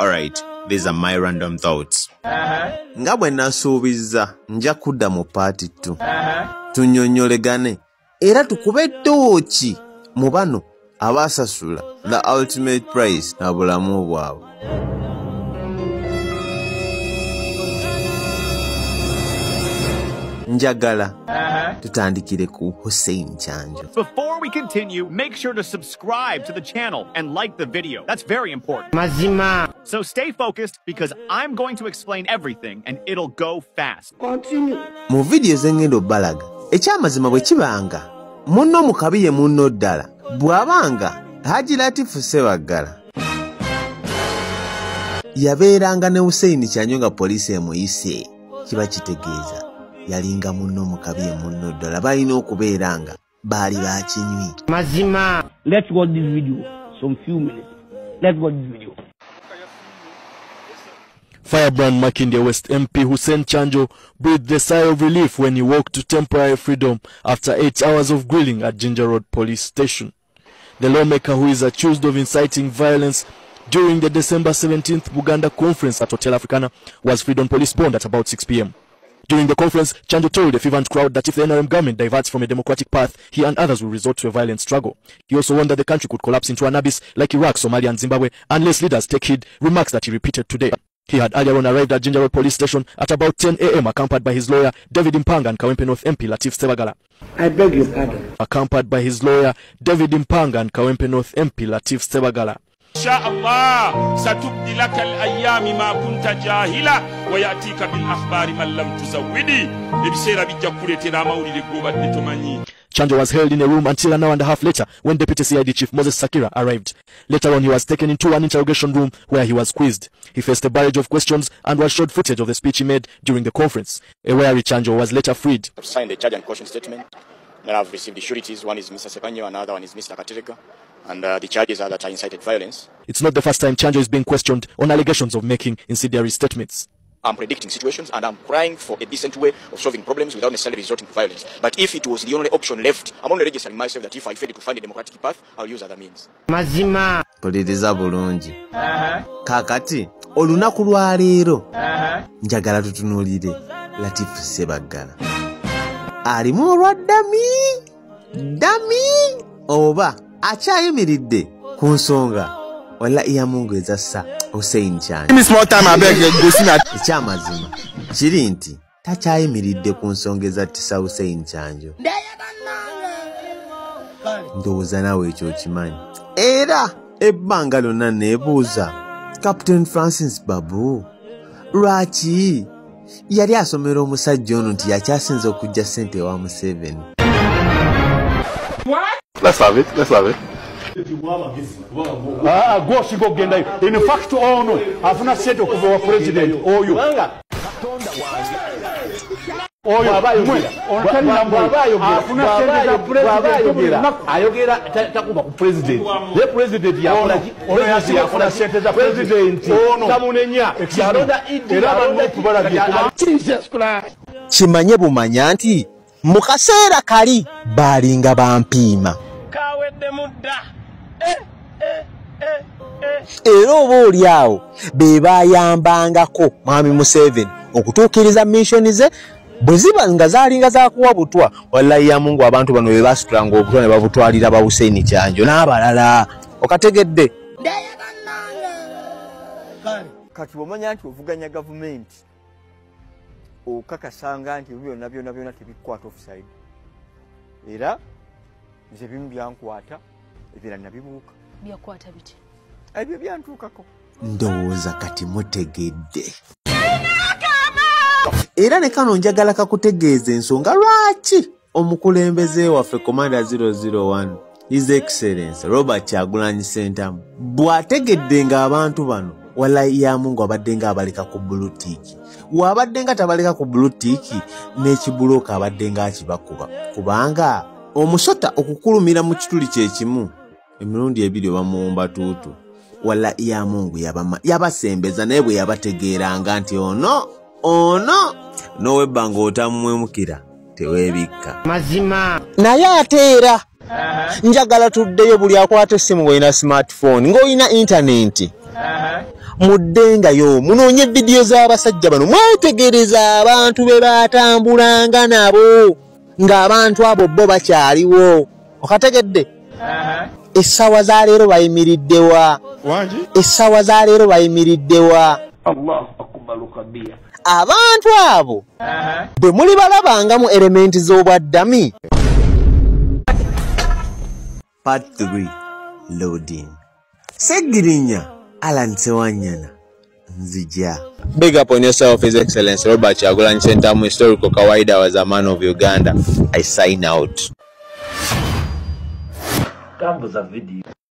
Alright, these are my random thoughts. Nga bwe nasuubiza nja kudda mu party 2. Tunyonyolegane era tukube ttooki mu bano abasasula the ultimate price na bulamu bwabwe. Njagala tutandikire ku Hussein Kyanjo. Before we continue, make sure to subscribe to the channel and like the video. That's very important. Mazima. So stay focused because I'm going to explain everything and it'll go fast. Continue. Mu video zengendo balaga ekyamazima bwe kibanga munno mukabiye munno ddala bwabanga Haji Latifu Ssebaggala yabeeranga ne Hussein Kyanjo nga poliisi emuyise kiba kitegeeza yalinga munno mukabiye munno ddala balina okubeeranga baali bakinywi. Mazima. Let's watch this video. Some few minutes. Let's watch this video. Firebrand Makindye West MP Hussein Kyanjo breathed a sigh of relief when he woke to temporary freedom after 8 hours of grilling at Ginger Road Police Station. The lawmaker, who is accused of inciting violence during the December 17th Buganda conference at Hotel Africana, was freed on police bond at about 6 p.m. During the conference, Kyanjo told the fervent crowd that if the NRM government diverts from a democratic path, he and others will resort to a violent struggle. He also warned that the country could collapse into an abyss like Iraq, Somalia and Zimbabwe unless leaders take heed, remarks that he repeated today. He had earlier on arrived at Ginger Road Police Station at about 10 a.m. accompanied by his lawyer, David Mpanga, and Kawempe North MP Latif Ssebaggala. I beg your pardon. Accompanied by his lawyer, David Mpanga, and Kawempe North MP Latif Ssebaggala. Inshallah satubdilaka al-ayyami ma kunta jahila wa yatika bil akhbari man lam tuzawwidi ebiseera bijja kuleetera amawulire gobadde tomanyi. Kyanjo was held in a room until an hour and a half later when Deputy CID Chief Moses Sakira arrived. Later on, he was taken into an interrogation room where he was quizzed. He faced a barrage of questions and was showed footage of the speech he made during the conference. A wary Kyanjo was later freed. I've signed the charge and caution statement. Then I've received the sureties. One is Mr. Sepanyo, another one is Mr. Katereka. And the charges are that I incited violence. It's not the first time Kyanjo is being questioned on allegations of making incendiary statements. I'm predicting situations and I'm crying for a decent way of solving problems without necessarily resorting to violence. But if it was the only option left, I'm only registering myself that if I fail to find a democratic path, I'll use other means. Mazima. Poliriza bulungi. Kakati olunaku lwa leero njagala tutunuulire Latif Ssebaggala. Alimu olwa dami oba akyayimiridde ku nsonga wala iyamungu ezassa Hussein Kyanjo. Ekyamazima kiri nti takyayimiridde ku nsonga ezattisa Hussein Kyanjo. Ndowooza naawe ekyo okimanyi. Era ebbanga lyonna neebuuza Captain Francis Babu lwaki yali asomera omusajja ono nti yakyasinza okujja ssente wa Museveni. Let's have it. Go shigo genda. In fact ono afuna sente okuva wa president oyo. Oyo afuna sente za president ayogera takuba ku president. The president yakola ono yafuna sente za president. Tamunenya era abantu Jesus Christ. Kimanye bumanya nti mu kaseera kali baalinga bampiima. kawedde mudda. Era oba oli awo be baayambangako Mwami Museveni okutuukiriza missoni ze bwe ziba nga zaalinga zaakuwa butwa. Wallahi ya Mungu abantu bano be basitulanga obutwa ne babutwalira ba Hussein Kyanjo n'abalala. Okategedde? Kati bw'omanya nti ovuganya gavumenti okakasanga nti byonna tebikwata offside. Era nze bimu byankwata ebirala nabibuuka. Byakwata biti? Ebyo byantuukako. Ndowooza kati mutegedde. Era ne kano njagala kakutegeeza ensonga lwaki omukulembeze waffe Commander 001 His Excellency Robert Kyagulanyi Ssentamu bw'ategedde nga abantu bano wallahi ya Mungu abadde nga abaleka ku bulutiki. Wabadde nga tabaleka ku bulutiki n'ekibuloka abadde nga akibakuba. Kubanga omusota okukulumira mu kituli kyekimu emirundi ebiri bamuwomba tuutu. Wallahi ya Mungu yabasembeza naye bwe yabategeeranga nti ono n'owebbanga otamumwemukira teweebikka. Mazima. Naye ate era njagala tuddeyo buli akwata essimu ng'olina smartphone ng'olina internet muddengayo munoonye vidiyo z'abasajja bano mwetegereza abantu be batambulanga nabo ng'abantu abo bo bakyaliwo okategedde essawa za leero bayimiriddewa essawa za leero bayimiriddewa Allahu akbar kabira. abantu abo bwe muli balabangamu elementi z'obwaddami. Part 3 Loading. Segirinya Alan Sewanyana Nzija. Big up on yourself, His Excellency Robert Kyagulanyi Ssentamu, historical kawaida was a man of Uganda. I sign out. Kambuza video.